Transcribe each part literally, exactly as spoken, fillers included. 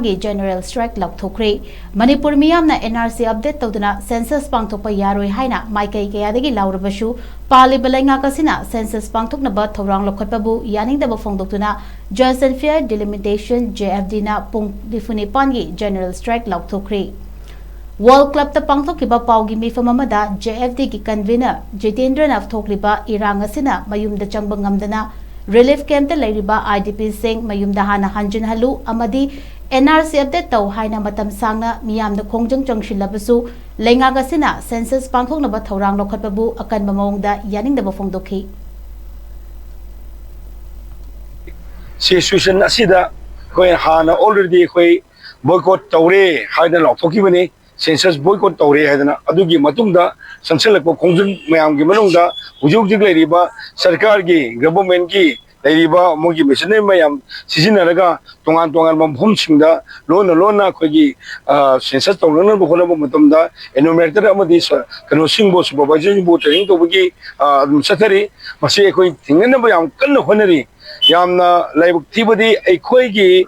ꯒꯤ general strike ꯂꯥꯎꯊꯣꯛꯈ꯭ꯔꯦ꯫ Manipur ꯃꯤꯌꯥꯝꯅ and R C update ꯇꯧꯗꯨꯅ ꯁꯦꯟꯁꯁ ꯄꯥꯡꯊꯣꯛꯄ ꯌꯥꯔꯣꯏ ꯍꯥꯏꯅ ꯃꯥꯏꯀꯩ ꯀꯌꯥꯗꯒꯤ ꯂꯥꯎꯔꯕꯁꯨ, ꯄꯥꯜꯂꯤꯕ ꯂꯩꯉꯥꯛ ꯑꯁꯤꯅ ꯁꯦꯟꯁꯁ ꯄꯥꯡꯊꯣꯛꯅꯕ ꯊꯧꯔꯥꯡ ꯂꯧꯈꯠꯄꯕꯨ ꯌꯥꯅꯤꯡꯗꯕ ꯐꯣꯡꯗꯣꯛꯇꯨꯅ Just and Fair Delimitation, J F D ꯅ ꯄꯨꯡ ꯅꯤꯐꯨ ꯅꯤꯄꯥꯟꯒꯤ ꯖꯦꯅꯔꯦꯜ ꯁ꯭ꯇ꯭ꯔꯥꯏꯛ ꯂꯥꯎꯊꯣꯛꯈ꯭ꯔꯦ꯫ ꯋꯥꯔꯜ ꯀ꯭ꯂꯕꯇ ꯄꯥꯡꯊꯣꯛꯈꯤꯕ ꯄꯥꯎꯒꯤ ꯃꯤꯐꯝ ꯑꯃꯗ J F D ꯒꯤ ꯀꯟꯚꯤꯅꯔ ꯖꯤꯇꯦꯟꯗ꯭ꯔꯅ ꯊꯣꯛꯂꯤꯕ ꯏꯔꯥꯡ ꯑꯁꯤꯅ ꯃꯌꯨꯝꯗ ꯆꯪꯕ ꯉꯝꯗꯅ ꯔꯤꯂꯤꯐ ꯀꯦꯝꯞꯇ ꯂꯩꯔꯤꯕ ꯑꯥꯏ ꯗꯤ ꯄꯤꯁꯤꯡ ꯃꯌꯨꯝꯗ ꯍꯥꯟꯅ ꯍꯟꯖꯤꯟꯍꯜꯂꯨ ꯑꯃꯗꯤ ꯑꯦꯟ ꯑꯥꯔ ꯁꯤ ꯑꯞꯗꯦꯠ ꯇꯧ ꯍꯥꯏꯅ ꯃꯇꯝ ꯁꯥꯡꯅ ꯃꯤꯌꯥꯝꯗ ꯈꯣꯡꯖꯪ ꯆꯪꯁꯤꯜꯂꯕꯁꯨ, ꯂꯩꯉꯥꯛ ꯑꯁꯤꯅ ꯁꯦꯟꯁꯁ ꯄꯥꯡꯊꯣꯛꯅꯕ ꯊꯧꯔꯥꯡ ꯂꯧꯈꯠꯄꯕꯨ ꯑꯀꯟꯕ ꯃꯑꯣꯡꯗ ꯌꯥꯅꯤꯡꯗꯕ ꯐꯣꯡꯗꯣꯛꯈꯤ꯫ ꯁꯤꯆꯨꯋꯦꯁꯟ ꯑꯁꯤꯗ ꯑꯩꯈꯣꯏ ꯍꯥꯟꯅ already ꯑꯩꯈꯣꯏ ꯕꯣꯏꯀꯣꯠ ꯇꯧꯔꯦ ꯍꯥꯏꯗꯅ ꯂꯥꯎꯊꯣꯛꯈꯤꯕꯅꯤ꯫ ꯁꯦꯟꯁꯁ ꯕꯣꯏꯀꯣꯠ ꯇꯧꯔꯦ ꯍꯥꯏꯗꯅ꯫ ꯑꯗꯨꯒꯤ ꯃꯇꯨꯡꯗ ꯆꯪꯁꯤꯜꯂꯛꯄ ꯈꯣꯡꯖꯪ ꯃꯌꯥꯝꯒꯤ ꯃꯅꯨꯡꯗ ꯍꯧꯖꯤꯛ ꯍꯧꯖꯤꯛ ꯂꯩꯔꯤꯕ ꯁꯔꯀꯥꯔꯒꯤ, ꯒꯚꯔꯟꯃꯦꯟꯠꯀꯤ ꯂꯩꯔꯤꯕ ꯃꯣꯏꯒꯤ ꯃꯦꯁꯤꯅꯔꯤ ꯃꯌꯥꯝ ꯁꯤꯖꯤꯟꯅꯔꯒ ꯇꯣꯉꯥꯟ ꯇꯣꯉꯥꯟꯕ ꯃꯐꯝꯁꯤꯡꯗ ꯂꯣꯟꯅ ꯂꯣꯟꯅ ꯑꯩꯈꯣꯏꯒꯤ, ꯑ, ꯁꯦꯟꯁꯁ ꯇꯧꯅꯅꯕ ꯍꯣꯠꯅꯕ ꯃꯇꯝꯗ ꯏꯅꯨꯃꯔꯦꯇꯔ ꯑꯃꯗꯤ ꯁ-, ꯀꯩꯅꯣꯁꯤꯡꯕꯨ, ꯁꯨꯄꯔꯚꯥꯏꯖꯔꯁꯤꯡꯕꯨ ꯇ꯭ꯔꯦꯅꯤꯡ ꯇꯧꯕꯒꯤ, ꯑ, ꯑꯗꯨꯝ ꯆꯠꯊꯔꯤ꯫ ꯃꯁꯤ ꯑꯩꯈꯣꯏ ꯊꯤꯡꯅꯅꯕ ꯌꯥꯝ ꯀꯟꯅ ꯍꯣꯠꯅꯔꯤ꯫ ꯌꯥꯝꯅ ꯂꯥꯏꯕꯛ ꯊꯤꯕꯗꯤ, ꯑꯩꯈꯣꯏꯒꯤ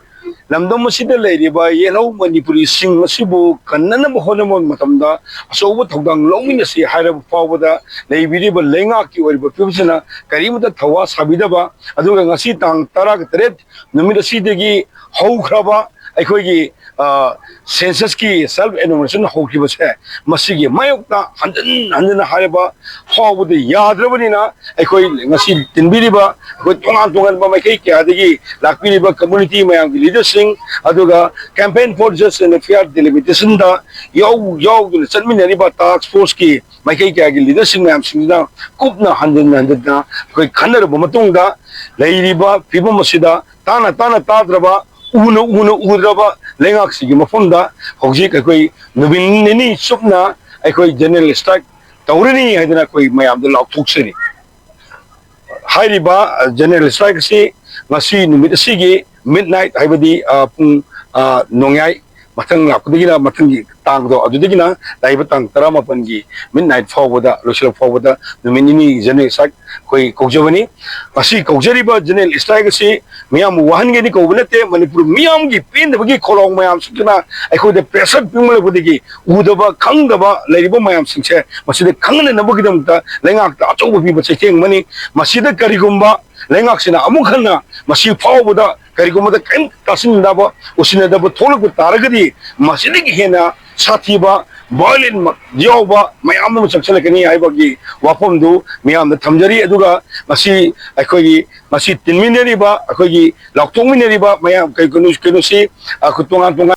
ꯂꯝꯗꯝ ꯑꯁꯤꯗ ꯂꯩꯔꯤꯕ ꯌꯦꯜꯍꯧ ꯃꯅꯤꯄꯨꯔꯤꯁꯤꯡ ꯑꯁꯤꯕꯨ ꯀꯟꯅꯅꯕ ꯍꯣꯠꯅꯕ ꯃꯇꯝꯗ ꯑꯆꯧꯕ ꯊꯧꯗꯥꯡ ꯂꯧꯃꯤꯟꯅꯁꯤ ꯍꯥꯏꯔꯕ ꯐꯥꯎꯕꯗ, ꯂꯩꯕꯤꯔꯤꯕ ꯂꯩꯉꯥꯛꯀꯤ ꯑꯣꯏꯔꯤꯕ ꯐꯤꯕꯝꯁꯤꯅ ꯀꯔꯤꯃꯠꯇ ꯊꯧꯋꯥ ꯁꯥꯕꯤꯗꯕ, ꯑꯗꯨꯒ ꯉꯁꯤ ꯇꯥꯡ ꯇꯔꯥꯒ ꯇꯔꯦꯠ ꯅꯨꯃꯤꯠ ꯑꯁꯤꯗꯒꯤ ꯍꯧꯈ꯭ꯔꯕ ꯑꯩꯈꯣꯏꯒꯤ, ꯑ, ꯁꯦꯟꯁꯁꯀꯤ ꯁꯦꯜꯐ ꯑꯦꯅꯨꯃꯔꯦꯁꯟ ꯍꯧꯈꯤꯕꯁꯦ, ꯃꯁꯤꯒꯤ ꯃꯥꯌꯣꯛꯇ ꯍꯟꯖꯤꯟ ꯍꯟꯖꯤꯟꯅ ꯍꯥꯏꯔꯕ ꯐꯥꯎꯕꯗ ꯌꯥꯗ꯭ꯔꯕꯅꯤꯅ, ꯑꯩꯈꯣꯏ ꯉꯁꯤ ꯇꯤꯟꯕꯤꯔꯤꯕ ꯑꯩꯈꯣꯏ ꯇꯣꯉꯥꯟ ꯇꯣꯉꯥꯟꯕ ꯃꯥꯏꯀꯩ ꯀꯌꯥꯗꯒꯤ ꯂꯥꯛꯄꯤꯔꯤꯕ ꯀꯝꯃ꯭ꯌꯨꯅꯤꯇꯤ ꯃꯌꯥꯝꯒꯤ ꯂꯤꯗꯔꯁꯤꯡ, ꯑꯗꯨꯒ Campaign for Just and Fair Delimitation ꯗ ꯌꯥꯎ-, ꯌꯥꯎꯗꯨꯅ ꯆꯠꯃꯤꯟꯅꯔꯤꯕ ꯇꯥꯁꯛ ꯐꯣꯔꯁꯀꯤ ꯃꯥꯏꯀꯩ ꯀꯌꯥꯒꯤ ꯂꯤꯗꯔꯁꯤꯡ ꯃꯌꯥꯝꯁꯤꯡꯁꯤꯅ ꯀꯨꯞꯅ ꯍꯟꯖꯤꯟ ꯍꯟꯖꯤꯟꯅ ꯑꯩꯈꯣꯏ ꯈꯟꯅꯔꯕ ꯃꯇꯨꯡꯗ, ꯂꯩꯔꯤꯕ ꯐꯤꯕꯝ ꯑꯁꯤꯗ ꯇꯥꯅ ꯇꯥꯅ ꯇꯥꯗ꯭ꯔꯕ, ꯎꯅ ꯎꯅ ꯎꯗ꯭ꯔꯕ ꯂꯩꯉꯥꯛꯁꯤꯒꯤ ꯃꯐꯝꯗ ꯍꯧꯖꯤꯛ ꯑꯩꯈꯣꯏ ꯅꯨꯃꯤꯠ ꯅꯤꯅꯤ ꯆꯨꯞꯅ ꯑꯩꯈꯣꯏ ꯖꯦꯅꯔꯦꯜ ꯁ꯭ꯇ꯭ꯔꯥꯏꯛ ꯇꯧꯔꯅꯤ ꯍꯥꯏꯗꯅ ꯑꯩꯈꯣꯏ ꯃꯌꯥꯝꯗ ꯂꯥꯎꯊꯣꯛꯆꯔꯤ꯫ ꯍꯥꯏꯔꯤꯕ, ꯑ, ꯖꯦꯅꯔꯦꯜ ꯁ꯭ꯇ꯭ꯔꯥꯏꯛ ꯑꯁꯤ ꯉꯁꯤ ꯅꯨꯃꯤꯠ ꯑꯁꯤꯒꯤ ꯃꯤꯗ ꯅꯥꯏꯠ, ꯍꯥꯏꯕꯗꯤ, ꯑ, ꯄꯨꯡ, ꯑ, ꯅꯣꯡꯌꯥꯏ ꯃꯊꯪ ꯂꯥꯛꯄꯗꯒꯤꯅ ꯃꯊꯪꯒꯤ ꯇꯥꯡꯗꯣ ꯑꯗꯨꯗꯒꯤꯅ ꯂꯥꯛꯏꯕ ꯇꯥꯡ ꯇꯔꯥꯃꯥꯄꯟꯒꯤ ꯃꯤꯠ ꯅꯥꯏꯠ ꯐꯥꯎꯕꯗ, ꯂꯣꯏꯁꯤꯜꯂꯛ ꯐꯥꯎꯕꯗ ꯅꯨꯃꯤꯠ ꯅꯤꯅꯤ ꯖꯦꯅꯔꯦꯜ ꯁ꯭ꯇ꯭ꯔꯥꯏꯛ ꯑꯩꯈꯣꯏ ꯀꯧꯖꯕꯅꯤ꯫ ꯃꯁꯤ ꯀꯧꯖꯔꯤꯕ ꯖꯦꯅꯔꯦꯜ ꯁ꯭ꯇ꯭ꯔꯥꯏꯛ ꯑꯁꯤ ꯃꯤꯌꯥꯝꯕꯨ ꯋꯥꯍꯟꯒꯦꯅ ꯀꯧꯕ ꯅꯠꯇꯦ꯫ ꯃꯅꯤꯄꯨꯔ ꯃꯤꯌꯥꯝꯒꯤ ꯄꯦꯟꯗꯕꯒꯤ ꯈꯧꯔꯥꯡ ꯃꯌꯥꯝꯁꯤꯡꯁꯤꯅ ꯑꯩꯈꯣꯏꯗ ꯄ꯭ꯔꯦꯁꯔ ꯄꯤꯃꯜꯂꯛꯄꯗꯒꯤ ꯎꯗꯕ ꯈꯪꯗꯕ ꯂꯩꯔꯤꯕ ꯃꯌꯥꯝꯁꯤꯡꯁꯦ ꯃꯁꯤꯗ ꯈꯪꯍꯟꯅꯅꯕꯒꯤꯗꯃꯛꯇ ꯂꯩꯉꯥꯛꯇ ꯑꯆꯧꯕ ꯄꯤꯕ ꯆꯩꯊꯦꯡ ꯑꯃꯅꯤ꯫ ꯃꯁꯤꯗ ꯀꯔꯤꯒꯨꯝꯕ ꯂꯩꯉꯥꯛꯁꯤꯅ ꯑꯃꯨꯛ ꯍꯟꯅ ꯃꯁꯤ ꯐꯥꯎꯕꯗ ꯀꯔꯤꯒꯨꯝꯕꯗ ꯀꯔꯤꯝ ꯇꯥꯁꯤꯟꯅꯗꯕ, ꯎꯁꯤꯟꯅꯗꯕ ꯊꯣꯛꯂꯛꯄ ꯇꯥꯔꯒꯗꯤ ꯃꯁꯤꯗꯒꯤ ꯍꯦꯟꯅ ꯁꯥꯊꯤꯕ, ꯚꯥꯏꯑꯣꯂꯦꯟ ꯌꯥꯎꯕ ꯃꯌꯥꯝ ꯑꯃ ꯆꯪꯁꯤꯜꯂꯛꯀꯅꯤ ꯍꯥꯏꯕꯒꯤ ꯋꯥꯐꯝꯗꯨ ꯃꯤꯌꯥꯝꯗ ꯊꯝꯖꯔꯤ꯫ ꯑꯗꯨꯒ ꯃꯁꯤ ꯑꯩꯈꯣꯏꯒꯤ ꯃꯁꯤ ꯇꯤꯟꯃꯤꯟꯅꯔꯤꯕ, ꯑꯩꯈꯣꯏꯒꯤ ꯂꯥꯎꯊꯣꯛꯃꯤꯟꯅꯔꯤꯕ ꯃꯌꯥꯝ ꯀꯩ-, ꯀꯩꯅꯣ-, ꯀꯩꯅꯣꯁꯤ, ꯑꯩꯈꯣꯏ ꯇꯣꯉꯥꯟ ꯇꯣꯉꯥꯟ